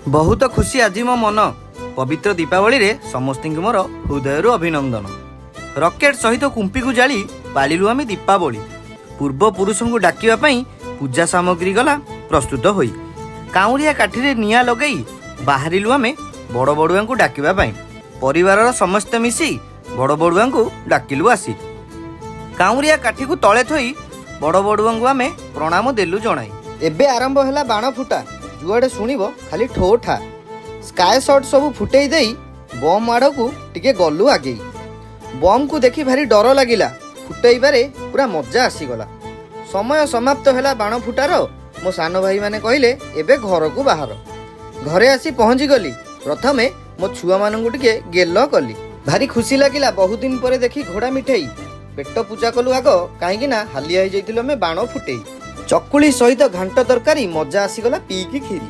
ବହୁତ ଖୁସି ଆଜି ମୋ ମନ। ପବିତ୍ର ଦୀପାବଳିରେ ସମସ୍ତଙ୍କୁ ମୋର ହୃଦୟରୁ ଅଭିନନ୍ଦନ। ରକେଟ ସହିତ କୁମ୍ପିକୁ ଜାଳି ପାଳିଲୁ ଆମେ ଦୀପାବଳି। ପୂର୍ବ ପୁରୁଷଙ୍କୁ ଡାକିବା ପାଇଁ ପୂଜା ସାମଗ୍ରୀ ଗଲା ପ୍ରସ୍ତୁତ ହୋଇ। କାଉଁରିଆ କାଠିରେ ନିଆଁ ଲଗେଇ ବାହାରିଲୁ ଆମେ ବଡ଼ ବଡ଼ୁଆଙ୍କୁ ଡାକିବା ପାଇଁ। ପରିବାରର ସମସ୍ତେ ମିଶି ବଡ଼ ବଡ଼ୁଆଙ୍କୁ ଡାକିଲୁ ଆସି। କାଉଁରିଆ କାଠିକୁ ତଳେ ଥୋଇ ବଡ଼ ବଡ଼ୁଆଙ୍କୁ ଆମେ ପ୍ରଣାମ ଦେଲୁ ଜଣାଇ। ଏବେ ଆରମ୍ଭ ହେଲା ବାଣ ଫୁଟା। ଯୁଆଡ଼େ ଶୁଣିବ ଖାଲି ଠୋ ଠା। ସ୍କାଏ ସଟ୍ ସବୁ ଫୁଟେଇ ଦେଇ ବମ୍ ଆଡ଼କୁ ଟିକେ ଗଲୁ ଆଗେଇ। ବମ୍କୁ ଦେଖି ଭାରି ଡର ଲାଗିଲା। ଫୁଟେଇବାରେ ପୁରା ମଜା ଆସିଗଲା। ସମୟ ସମାପ୍ତ ହେଲା ବାଣ ଫୁଟାର। ମୋ ସାନ ଭାଇମାନେ କହିଲେ, ଏବେ ଘରକୁ ବାହାର। ଘରେ ଆସି ପହଞ୍ଚିଗଲି। ପ୍ରଥମେ ମୋ ଛୁଆମାନଙ୍କୁ ଟିକେ ଗେଲ କଲି। ଭାରି ଖୁସି ଲାଗିଲା ବହୁଦିନ ପରେ ଦେଖି ଘୋଡ଼ା ମିଠେଇ। ପେଟ ପୂଜା କଲୁ ଆଗ, କାହିଁକି ନା ହାଲିଆ ହେଇଯାଇଥିଲୁ ଆମେ ବାଣ ଫୁଟେଇ। ଚକୁଳି ସହିତ ଘାଣ୍ଟ ତରକାରୀ, ମଜା ଆସିଗଲା ପିଇକି ଖିରି।